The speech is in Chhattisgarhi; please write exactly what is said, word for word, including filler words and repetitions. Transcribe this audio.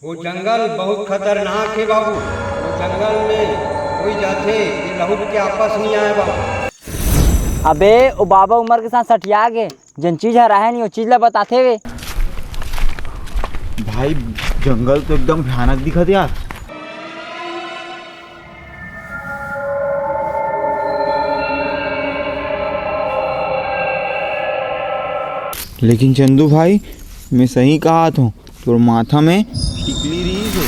वो जंगल बहुत खतरनाक हे बाबू। वो जंगल में कोई जाथे, ये लहुट के आपस नहीं आए बाबू। अबे, वो बाबा उमर के साथ सठिया गे, जेन चीज हर आहे नहीं, वो चीज ला बताथे वे। भाई, जंगल तो एकदम भयानक दिखत यार। लेकिन चंदू भाई, मैं सही कहा था, तोर माथा में टिकली रही है।